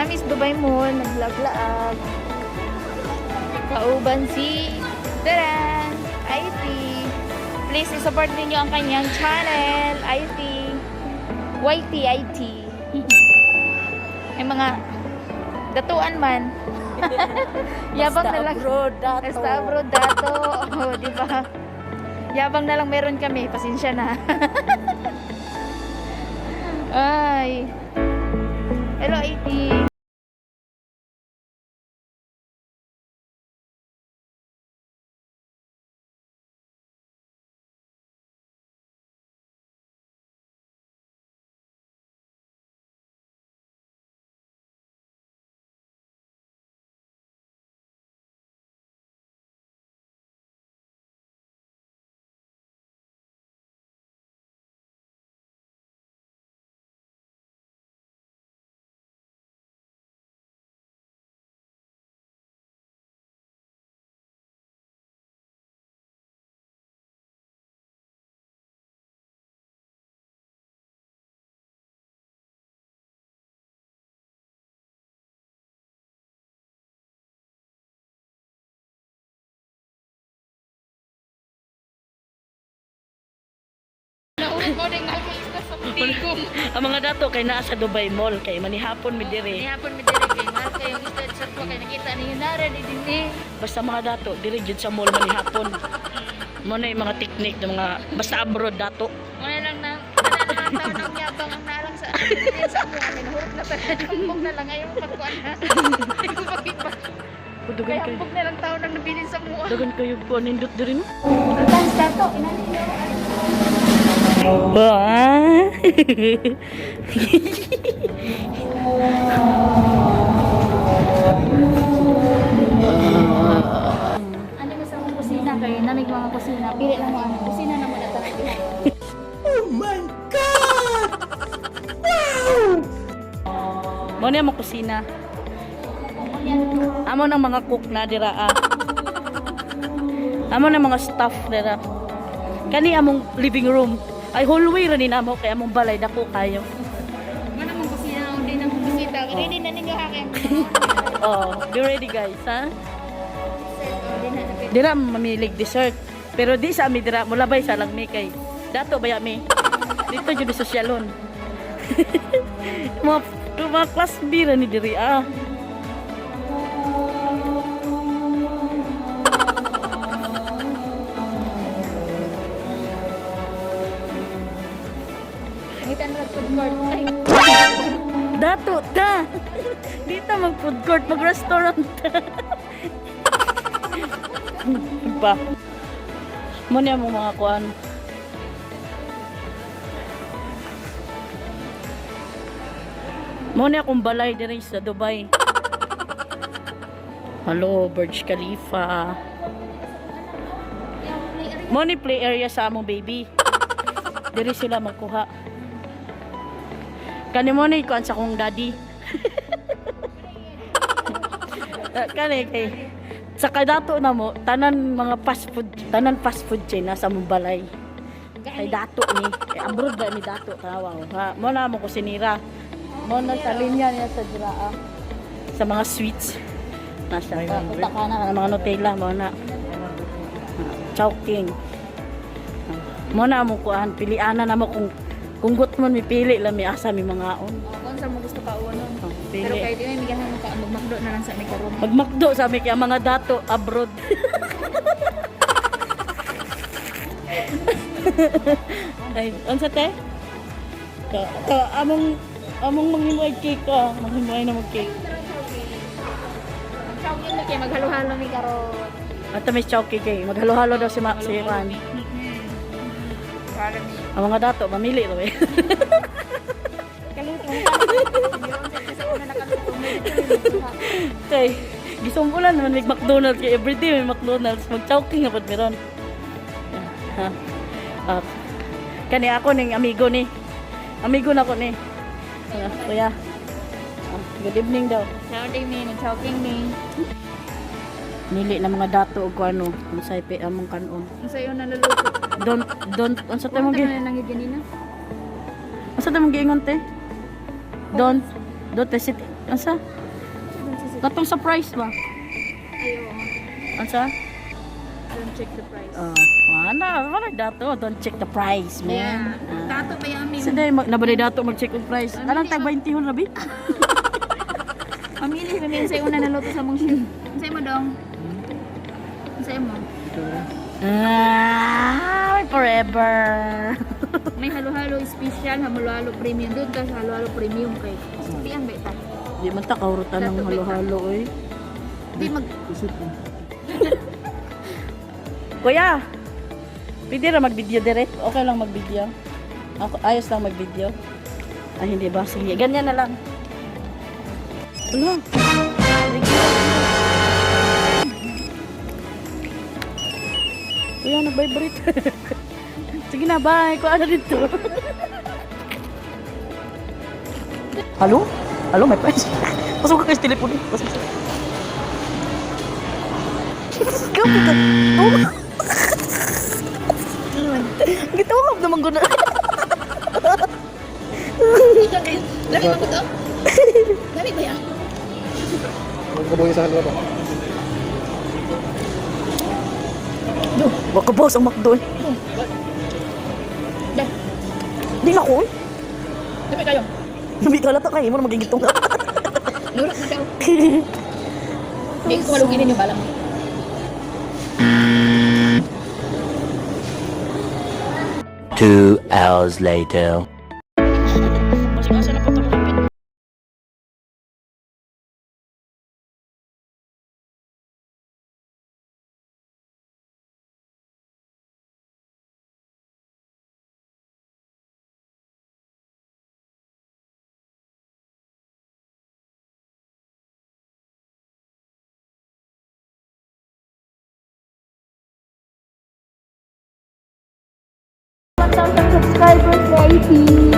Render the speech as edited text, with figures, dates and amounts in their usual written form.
Miss Dubai Mall, naglaag-laag. Kauban si Taran! IT. Please support ninyo ang kanyang channel, IT. YTIT. May mga datuan man. Yabang Basta na lang. abroad, dato. Basta abroad dato. Oh, di ba? Yabang na lang meron kami. Pasensya na. Ay. Hello, IT. Naurot mo rin mahal kay isda sa tigom. Ang mga dato kay naa sa Dubai Mall kay manihapon mi diri. Nihapon mi diri kay mahal kayo isda sa tuwa kay nakita ninyo nara di din eh. Basta mga dato diri jud sa mall manihapon. Mo na yung mga technique ng mga basta abroad dato. Wala lang na, wala na lang taon ang yabang ang nalang sa din sa amo kami nahurot na tanan hambog na lang ayaw pagkuan na. Ayaw pag-iba. Dugan Kaya kayo. hambog na lang taon ang nabilin sa mua. Dugan kayo po nindot diri no. Tans dato inani niyo. Ba. Ano mo sa akong kusina kay namig mga kusina. Pili lang mo ano kusina na mo na tanan diha. Mo na mo kusina. Amo ng mga cook na dira ah. Amo ng mga staff dira. Kani among living room. Ay hallway ra ni namo kay among balay dako kayo. Mana mong kusina ang din ang bisita. Ready na ninyo ha kay. Oh, be ready guys, ha? Ready na na. Dira mamilig dessert. Pero di sa ami dira mulabay sa lang mi kay dato baya mi. Dito jud sa sosyalon. Mga mga class B ra ni diri ah. Kita na food court. Ay, Dato ta. Dito mag food court, mag restaurant ta. ba. Mo niya mo mga kuan. Mo niya akong balay diri sa Dubai. Hello, Burj Khalifa. Mo ni play area sa among baby. Diri sila magkuha. Kani mo ni kuan sa kong daddy. Kani kay sa kadato na mo tanan mga fast food, tanan fast food chain nasa mong balay. Kay dato ni, kay abroad ba ni dato tanawa ko. Ha, mo na mo kusinira. Mo na sa linya niya sa diraa. Sa mga sweets. Nasa punta ka na mga Nutella mo na. Chowking. Mo na mo kuan pilianan na mo kung gutmon mi pili lang mi asa mi mangaon. Kung sa mo gusto ka uno. Oh, Pero pili. kay di may migahan ka magmakdo na lang sa may karon. Magmakdo sa mi kay ang mga dato abroad. Ay, unsa te? Ka, ka among among manghimo ay cake ah, manghimo ay na mag cake. Chowking mi kay maghalo-halo mi karon. Ato may chowking kay maghalo-halo daw si Ma, si Juan. Para mi. Ang mga dato mamili ra eh. Kaluto. Sa una nakaluto mi. Kay gisumbulan naman may McDonald's kay everyday may McDonald's mag chowking na pud meron. Ha. Ah. Kani ako ning amigo ni. Amigo na ko ni. Ah, kuya. Ah, good evening daw. Chowking mi, nag-chowking mi. Nili na mga dato og kuano unsay pe among kanon. Unsa yon naluluto? Don't unsa tay mong gi na nang ganina? Unsa tay mong giingon te? Don't visit unsa? Katong sa price ba? Ayo. Ansa? Don't check the price. Ah, wala, wala dato. Don't check the price, man. Yeah. Ah. Dato ba yung amin? Sa day, nabalay dato mag-check og price. Anong tag 20 hon rabi? Mamili kami sa una naluto sa mong chef. Unsay mo dong? Unsay mo? Ah, forever. May halo-halo special, halo-halo premium. Doon ka sa halo-halo premium kay. Di ang beta. Di man ta kaurutan ng halo-halo oy. Di mag Kuya, pwede ra mag-video dire? Okay lang mag-video? Ako, ayos lang mag-video? Ay, hindi ba? Sige, ganyan na lang. Ano? Kuya, nag-vibrate. Sige na, bye. Kuha na dito. Halo? Halo, may price. Pasok ka sa telepono. Pasok ka. Kapit ka. Oh. Gitawag naman ko na. Lami ba to? Lami ba yan? Magkabuhay sa halwa ba? Baka boss ang McDo eh. Da. Di na ko eh. Lami kayo. Hindi ka lata kayo. Mo na magigitong ka. Nurot na kayo. Hindi ko malugin ninyo balang. 2 hours later. Masig asa na pa ito makapit. Subscribers na IP.